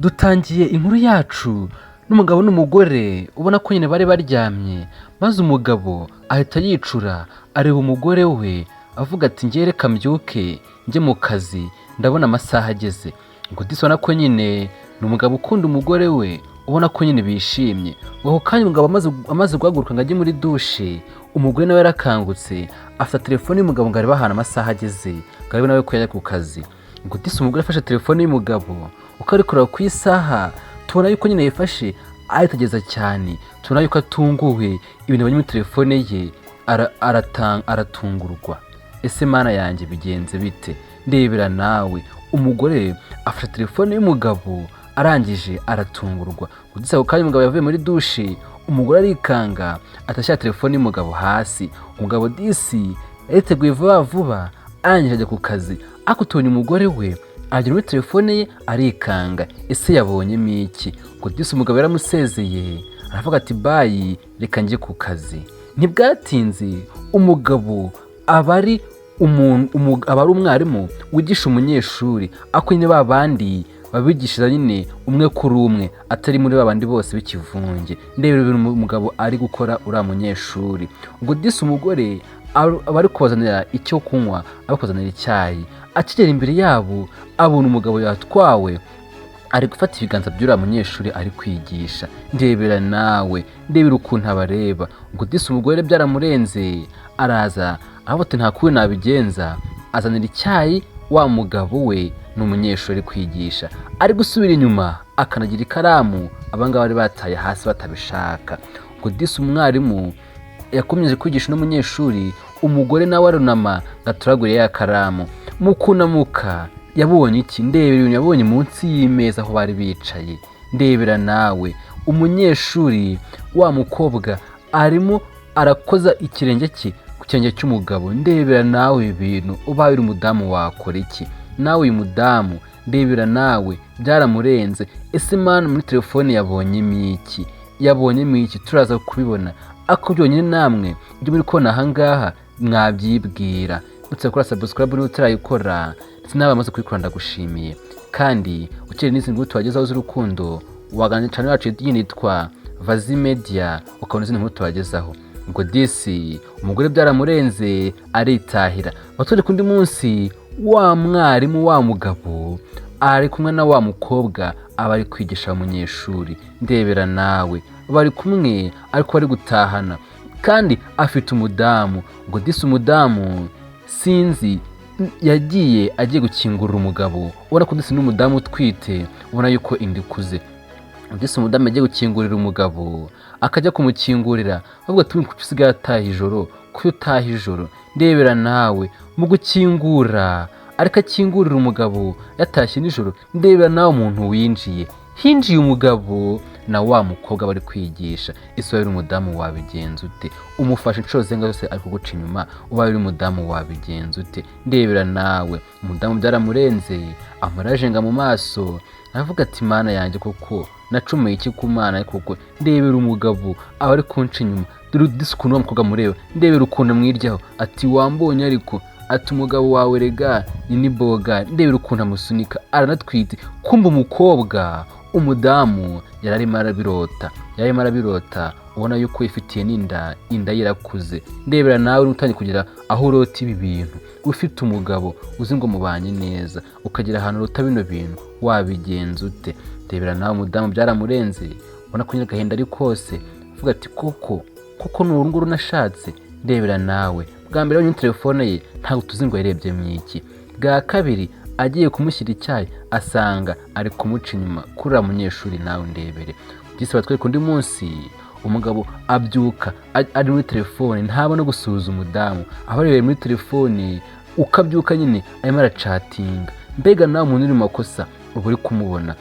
Dutangiye inkuru yacu n'umugabo n'umugore, ubona ko nyine bari baryamye, maze umugabo ahita yicura, areba umugore we, avuga ati: "Njye reka mbyuke njye mu kazi, ndabona amasaha ageze." Ngo disi ubona ko nyine ni umugabo ukunda umugore we, ubona ko nyine bishimye. Ngo ako kanya umugabo amaze guhaguruka ngo ajye muri dushe, umugore nawe yarakangutse, afata telefone y'umugabo ngo arebe ahantu amasaha ageze, ngo arebe nawe ko yajya ku kazi. Ngo disi umugore afashe telefone y'umugabo, uko ari kureba ku isaha, tubona yuko nyine yifashe ayitegeza cyane, tubona yuko atunguwe ibintu abonye muri telefone ye, aratungurwa. Ese Mana yanjye, bigenze bite? Ndebera nawe, umugore afashe telefone y'umugabo, arangije aratungurwa. Ngo ako kanya umugabo yavuye muri dushe, umugore arikanga, atashyira telefone y'umugabo hasi. Umugabo disi yariteguye vuba vuba, arangije ajya ku kazi, ariko tubonye umugore we agera muri telefone ye, arikanga. Ese yabonyemo iki? Ngo disi umugabo yaramusezeye, aravuga ati: "Bye, reka njye ku kazi." Ntibwatinze, umugabo aba ari umuntu aba ari umwarimu wigisha umunyeshuri, ariko nyine ba bandi babigishiriza nyine umwe kuri umwe, atari muri ba bandi bose b'ikivunge. Ndebera ibintu umugabo ari gukora uriya munyeshuri. Ubwo disi umugore aba ari kubazanira icyo kunywa, aba kubazanira icyayi. Akigera imbere yabo, abona umugabo yatwawe, ari gufata ibiganza by'uriya munyeshuri ari kwigisha. Ndebera nawe, ndebera ukuntu abareba. Ngo disi umugore byaramurenze, araza aravuga ati: "Nta kundi nabigenza." Azanira icyayi wa mugabo we, ni umunyeshuri ari kwigisha. Ari gusubira inyuma, akanagira ikaramu abangaba bari bataye hasi batabishaka. Ngo disi umwarimu yakomeje kwigisha uno munyeshuri, umugore nawe arunama ngo atoragure ya karamu. Mu kunamuka yabonye iki? Ndebera ibintu yabonye munsi y'imeza aho bari bicaye. Ndebera nawe, umunyeshuri wa mukobwa arimo arakoza ikirenge cye ku kirenge cy'umugabo. Ndebera nawe ibi bintu, ubaye uri umudamu wakora iki? Nawe uyu mudamu, ndebera nawe, byaramurenze. Ese Mana, muri telefone yabonyemo iki? Yabonyemo iki? Turaza kubibona, ariko byonyine namwe ibyo muri kubona ahangaha mwabyibwira. Ndetse gukora subscribe niba utarayikora, ndetse nawe bamaze kuyikora ndagushimiye. Kandi ukeneye n'izindi nkuru tubagezaho z'urukundo, wagana channel yacu yindi yitwa Vazi Media, ukabona izindi nkuru tubagezaho. Ngo disi umugore byaramurenze, aritahira. Batwereka undi munsi, wa mwarimu wa mugabo ari kumwe na wa mukobwa aba ari kwigisha umunyeshuri. Ndebera nawe, bari kumwe ariko bari gutahana, kandi afite umudamu. Ngo disi umudamu sinzi yagiye agiye gukingurira umugabo, ubona ko disi n'umudamu utwite, ubona yuko inda ikuze. Disi umudamu yagiye gukingurira umugabo, akajya kumukingurira avuga ati: "Kuki usigaye ataha ijoro? Kuki utaha ijoro?" Ndebera nawe, mu gukingura ariko akingurira umugabo yatashye nijoro, ndebera nawe umuntu winjiye. Hinjiye umugabo na wa mukobwa bari kwigisha. Ese ubaye uri umudamu wabigenza ute? Umufashe inshuro zenga zose ari kuguca inyuma, ubaye uri umudamu wabigenza ute? Ndebera nawe, umudamu byaramurenze, amarajenga mu maso, aravuga ati: "Mana yanjye, koko nacumuye iki ku Mana? Koko ndebera umugabo aba ari kunca inyuma." Dore disi ukuntu wa mukobwa amureba, ndebera ukuntu amwiryaho, ati: "Wambonye?" Ariko ati: "Umugabo wawe rega ni niboga." Ndebera ukuntu amusunika, aranatwite. Kumva umukobwa, umudamu yari arimo arabirota, yari arimo arabirota, ubona yuko yifitiye n'inda, inda ye irakuze. Ndebera nawe utangiye kugera aho urota ibi bintu, ufite umugabo uzi ngo mubanye neza, ukagera ahantu urota bino bintu, wabigenza ute? Ndebera nawe, umudamu byaramurenze, ubona ko nyine agahinda ari kose, avuga ati: "Koko koko ni uru nguru nashatse?" Ndebera nawe, bwa mbere yabonye telefone ye, ntabwo tuzi ngo yarebye mu iki. Bwa kabiri agiye kumushyira icyayi, asanga ari kumuca inyuma kuri uriya munyeshuri. Nawe ndebere, disi batwereka undi munsi, umugabo abyuka ari muri telefone, ntabona gusuhuza umudamu, aho arebeye muri telefone, ukabyuka nyine arimo aracatinga. Mbega nawe umuntu uri mu makosa uba uri kumubona,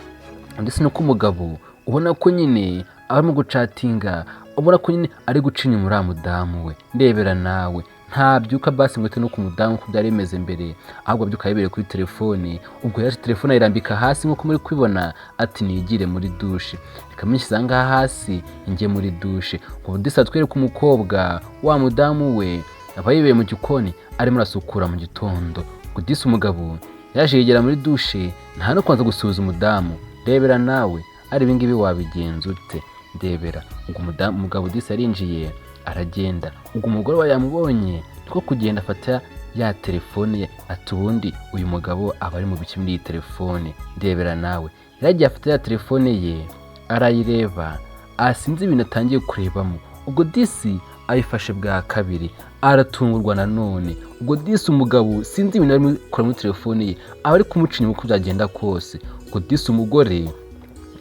ndetse nuko umugabo ubona ko nyine arimo gucatinga, ubona ko nyine ari guca inyuma uriya mudamu we. Ndebera nawe, ntabyuka basi ngo ate no ku mudamu uko byari bimeze mbere, ahubwo abyuka yibereye kuri telefone. Ubwo yaje telefone ayirambika hasi nk'uko muri kubibona, ati: "Nigire muri dushe, reka mushyize aha ngaha hasi njye muri dushe." Ngo disi atwereke umukobwa, wa mudamu we aba yibereye mu gikoni, arimo arasukura mu gitondo. Ngo disi umugabo yaje yegera muri dushe, nta no kubanza gusuhuza umudamu. Ndebera nawe, ari ibingibi wabigenza ute? Ndebera ubwo umugabo disi yarinjiye aragenda. Ubwo umugore we yamubonye, niko kugenda afata ya telefone ye, ati: "Ubundi uyu mugabo aba ari mu biki muri iyi telefone?" Ndebera nawe, yaragiye afata ya telefone ye arayireba, asinze ibintu atangiye kurebamo. Ubwo disi ayifashe bwa kabiri aratungurwa nanone. Ubwo disi umugabo sinzi ibintu arimo gukora muri telefone ye, aba ari kumuca inyuma uko byagenda kose. Ubwo disi umugore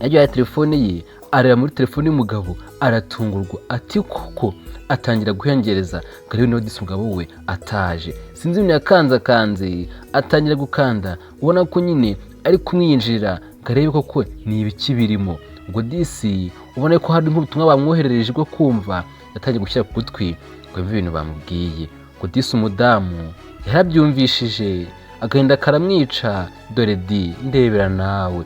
yagiye ya telefone ye areba muri telefone y'umugabo, aratungurwa, ati: "Koko?" Atangira guhengereza ngo arebe niba disi umugabo we ataje. Sinzi ibintu yakanzakanze, atangira gukanda, ubona ko nyine ari kumwinjirira ngo arebe koko ni ibiki birimo. Ubwo disi ubona ko hari nk'ubutumwa bamwoherereje bwo kumva, yatangiye gushyira ku gutwi ngo yumve ibintu bamubwiye. Ngo disi umudamu yarabyumvishije, agahinda karamwica. Dore di, ndebera nawe,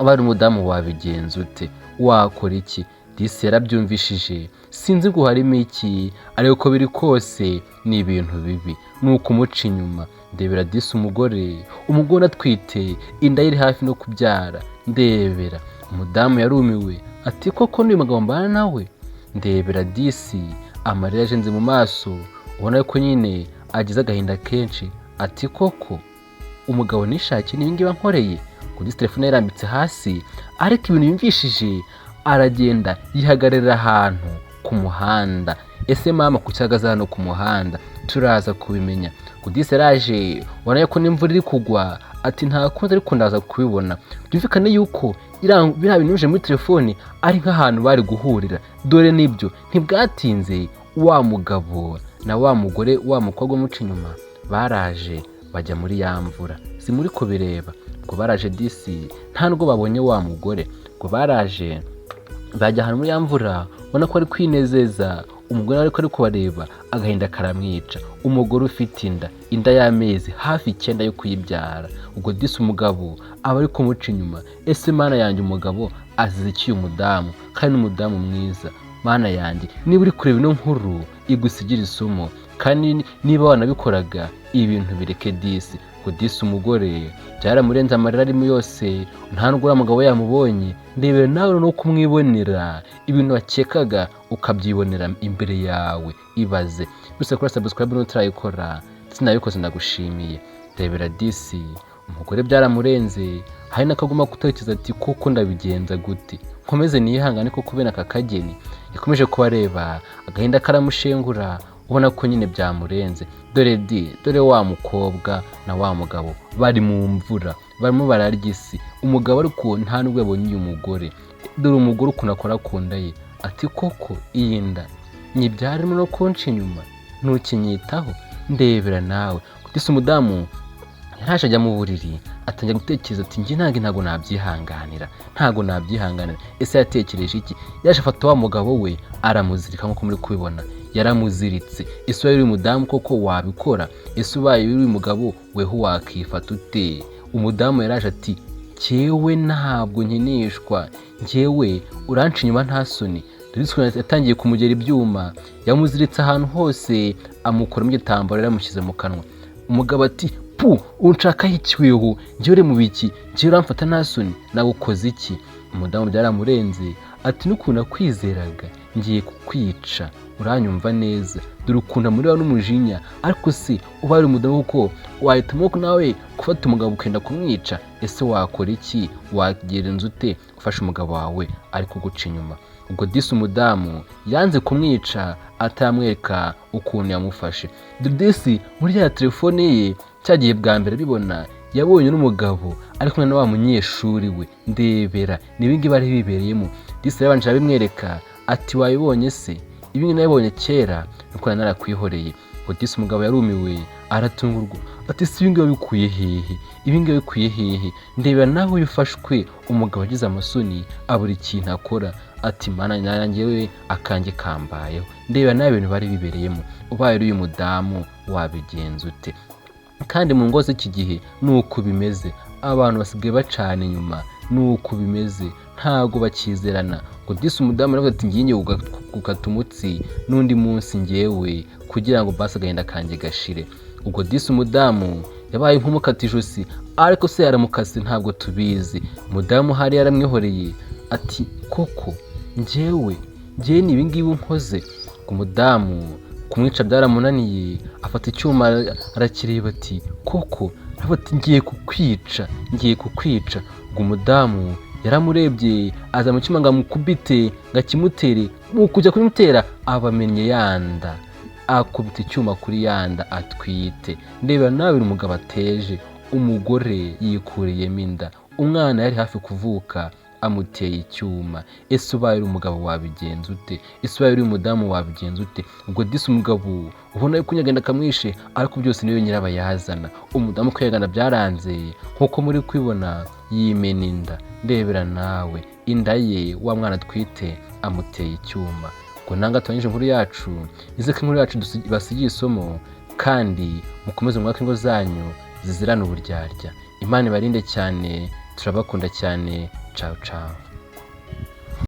uba ari umudamu wabigenza ute? Wakora iki? Disi yarabyumvishije, sinzi ngo harimo iki, ariko uko biri kose ni ibintu bibi, ni ukumuca inyuma. Ndebera disi umugore atwite inda ye iri hafi no kubyara. Ndebera umudamu yarumiwe, ati: "Koko n'uyu mugabo mbana nawe?" Ndebera disi amarira yajenze mu maso, ubona ko nyine agize agahinda kenshi, ati: "Koko umugabo nishakiye n'ibingibi ankoreye?" Ngo disi telefone yarambitse hasi, ariko ibintu yumvishije, aragenda yihagararira ahantu ku muhanda. Ese mama, kuki ahagaze hano ku muhanda? Turaza kubimenya. Ngo disi yaraje, ubona ko n'imvura iri kugwa, ati: "Nta kundi, ariko ndaza kubibona." Byumvikane yuko biriya bintu bije muri telefone ari nk'ahantu bari guhurira. Dore nibyo, ntibwatinze wa mugabo na wa mugore, wa mukobwa umuca inyuma, baraje bajya muri ya mvura. Si muri kubireba? Ngo baraje disi, nta nubwo babonye wa mugore. Ngo baraje bajya ahantu muri ya mvura, ubona ko ari kwinezeza. Umugore ariko ari kubareba, agahinda karamwica. Umugore ufite inda, inda y'amezi hafi 9 yo kuyibyara. Ubwo disi umugabo aba ari kumuca inyuma. Ese Mana yanjye, umugabo azize iki uyu mudamu, kandi n'umudamu mwiza? Mana yanjye, niba uri kureba ino nkuru igusigira isomo, kandi niba wanabikoraga ibintu bireke disi. Ngo disi umugore byaramurenze, amarira arimo yose, nta nubwo uriya mugabo yamubonye. Ndebera nawe no kumwibonera, ibintu wakekaga ukabyibonera imbere yawe. Ibaze gusa kuri subscribe n'utarayikora, ndetse nabikoze ndagushimiye. Ndebera disi umugore byaramurenze, hari n'akaguma gutekereza ati: "Kuko ndabigenza gute? Nkomeze nihangane koko bene aka kageni?" Yakomeje kubareba, agahinda karamushengura, ubona ko nyine byamurenze. Dore di, dore wa mukobwa na wa mugabo bari mu mvura, barimo bararya isi. Umugabo ariko nta nubwo yabonye uyu mugore. Dore umugore ukuntu akora ku nda ye, ati: "Koko iyi nda nyibyarimo no kunca inyuma, ntukinyitaho?" Ndebera nawe, disi umudamu yaraje ajya mu buriri, atangira gutekereza ati: "Njye ntabwo nabyihanganira, ntabwo nabyihanganira." Ese yatekereje iki? Yaje afata wa mugabo we aramuzirika, nk'uko muri kubibona yaramuziritse. Ese ubaye uri umudamu koko wabikora? Ese ubaye uri umugabo weho wakifata ute? Umudamu yaraje ati: "Njyewe ntabwo nkinishwa, njyewe uranca inyuma nta soni?" Dore yatangiye kumugera ibyuma, yamuziritse ahantu hose, amukuramo igitambaro yaramushyize mu kanwa. Umugabo ati: "Pu, unshakaho iki weho? Njyewe uri mu biki? Njyewe uramfata nta soni? Nagukoze iki?" Umudamu byaramurenze, ati: "N'ukuntu nakwizeraga, ngiye kukwica, uranyumva neza?" Dore ukuntu amureba n'umujinya. Ariko se ubaye uri umudamu kuko wahitamo nawe gufata umugabo ukenda kumwica? Ese wakora iki? Wagenza ute ufashe umugabo wawe ari kuguca inyuma? Ubwo disi umudamu yanze kumwica atamwereka ukuntu yamufashe. Dore disi muri ya telefone ye, cyagiye bwa mbere abibona, yabonye n'umugabo ari kumwe na wa munyeshuri we. Ndebera, ni ibingibi bari bibereyemo. Disi yarabanje arabimwereka, ati: "Wabibonye se? Ibi ngibi nabibonye kera, nuko nari narakwihoreye." Ngo disi umugabo yarumiwe, aratungurwa, ati: "Si ibi ngibi wabikuye hehe? Ibi ngibi wabikuye hehe?" Ndebera nawe, iyo ufashwe, umugabo agize amasoni, abura ikintu akora, ati: "Mana nanjye we, akanjye kambayeho." Ndebera nawe ibintu bari bibereyemo. Ubaye uri uyu mudamu wabigenza ute? Kandi mu ngo z'iki gihe ni uko bimeze, abantu basigaye bacana inyuma, ni uko bimeze, ntago bakizerana. Ngo disi umudamu aravuga ati: "Ngiye gukata umutsi n'undi munsi ngewe kugira ngo basi agahinda kanjye gashire." Ubwo disi umudamu Yabaye nk'umukata ijosi, ariko se yaramukase? Ntabwo tubizi. Umudamu hari yaramwihoreye ati: "Koko njyewe ni ibingibi nkoze?" Umudamu kumwica byaramunaniye, afata icyuma arakireba ati: "Koko?" Aravuga ati: "Ngiye kukwica, ngiye kukwica." Ubwo umudamu yaramurebye, aza mu cyuma ngo amukubite, ngo akimutere. Mu kujya kubimutera abamennye yanda, akubita icyuma kuri yanda atwite. Ndeba nawe, umugabo ateje umugore, yikuriyemo inda, umwana yari hafi kuvuka, amuteye icyuma. Ese ubaye uri umugabo wabigenza ute? Ese ubaye uri umudamu wabigenza ute? Ubwo disi umugabo ubona yuko unyagenda akamwishe, ariko byose niwe nyirabayazana. Umudamu kwihangana byaranze, nk'uko muri kwibona, yimena inda. Ndebera nawe inda ye, wa mwana atwite amuteye icyuma. Ubwo nanga turangije inkuru yacu. Nize ko inkuru yacu basigiye isomo, kandi mukomeze mwubake ingo zanyu zizirane uburyarya. Imana ibarinde cyane, turabakunda cyane. Ciao ciao.